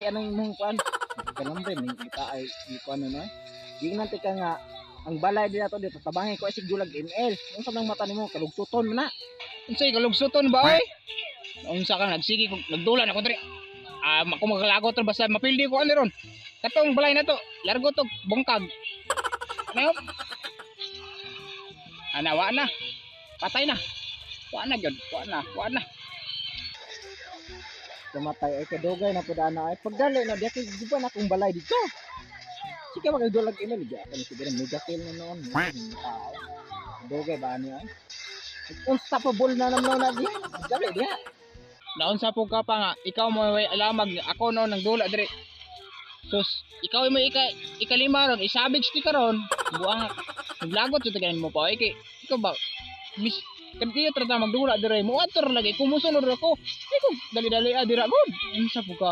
Anong imong kuan? Kalambre ning kita ay kuan no. Gingnan ka nga ang balay dito dito tabangi ko ay sig dulag ML. Unsa nang mata nimo, kalugsuton man na? Unsay kalugsuton ba oy? Unsa ka nagsige ko nagdula na ko diri. Ah, ako maglagot ron basta mapildi ko ani ron. Katong balay na to, largo to bungkag. Ano? Ana wa na. Patay na. Wa na gyud, wa na, wa na. Kamatay ay kadugay na pud ana ay pagdali na diya kay guban akong balay dito. Sige magdulag ML di ako siguro mega kill na noon. Tao. Dugay ba ani ay? Unstoppable na naman na diya. Dali diya. Naunsa po ka pa nga, ikaw mo may alamag, ako no nang dula diri. Sus, ikaw mo ika ikalima ron, isabig ti karon. Buang naglagot sa taganin mo pa oy kay ikaw ba mis kadiyo trata magdula dire mo ator lagi kumusunod ako. Ikaw dali-dali ah dira gud. Unsa po ka?